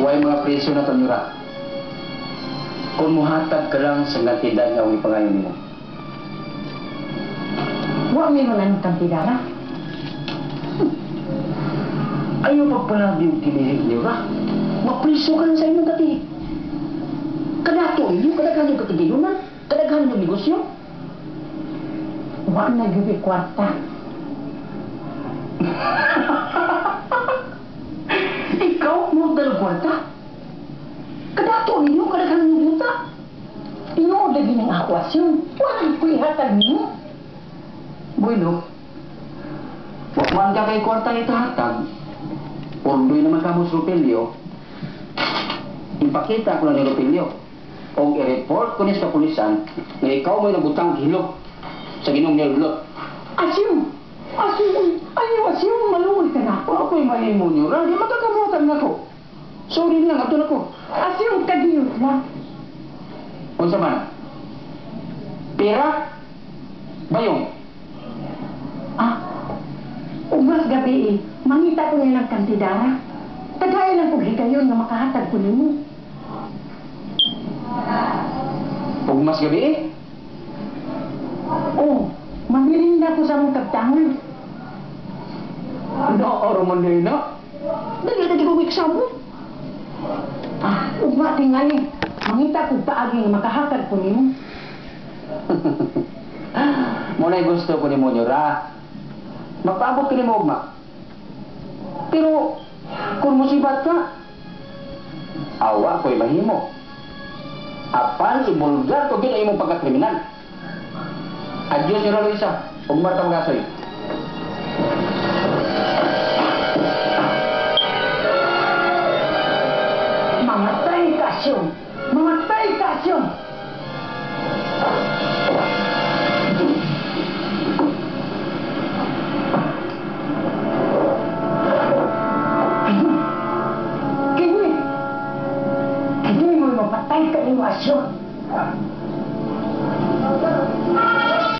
Huwag mga preso na to, Nyura. Kung muhatag ka lang sa kantidad nga akong ipangayon nimo. Wa may mo ng kantidara. Ayaw pagpalabi og tinihig, Nyura. Mapriso ka lang sa imong katihig. Kadato ninyo, kadaghan yung katigilunan, kadaghan yung negosyo. Wa na gyud kwarta. Ikaw mo dalang kwarta. Kadato ninyo, kadaghan yung yuta. Tinuod lagi ng ako asyon. Wa na ko ihatag nimo. Bueno, wa man ka kay kwarta itahatag. Ordoy naman ka mo sa Rupelio. Ipakita ko na ni Rupelio. O i-report ko ni sa kapulisan nga ikaw mo'y nabutang hilo sa Ginoong nilulot. Asyon! Asyon! Ayaw asyon! Maluoy ka na. Wa ko'y mahimo niyo. Rali, magkakamutan na ko. Sorry lang, ato na ko. Asyon kagiyot na. Unsa man? Pera? Bayong? Ah, ugmas gabi eh. Mangita ko nilang kantidara. Tagay lang kong higayon nga makahatag ko nimo. Ugmas gabi eh? Oh, mamirinda ko sa mong kabtangan. No, oro man din na. Dali, dali ko exam. Ah, ugma tingali. Mangita ko paagi nga makahatag ko nimo. Muna'y gusto ko ni mo, Nyura. Magpaabot ko ni mo, ugma. Pero, kung musibat ka, awa ko'y mahimo. Apan ibulgar ko gid ang imong pagkakriminal. Adios, Nyura Luisa. Ugma ta magasoy. Mamatay ka, Asyon! Mamatay ka, Asyon! Kini! Kini mo'y mapatay ka nimo, Asyon!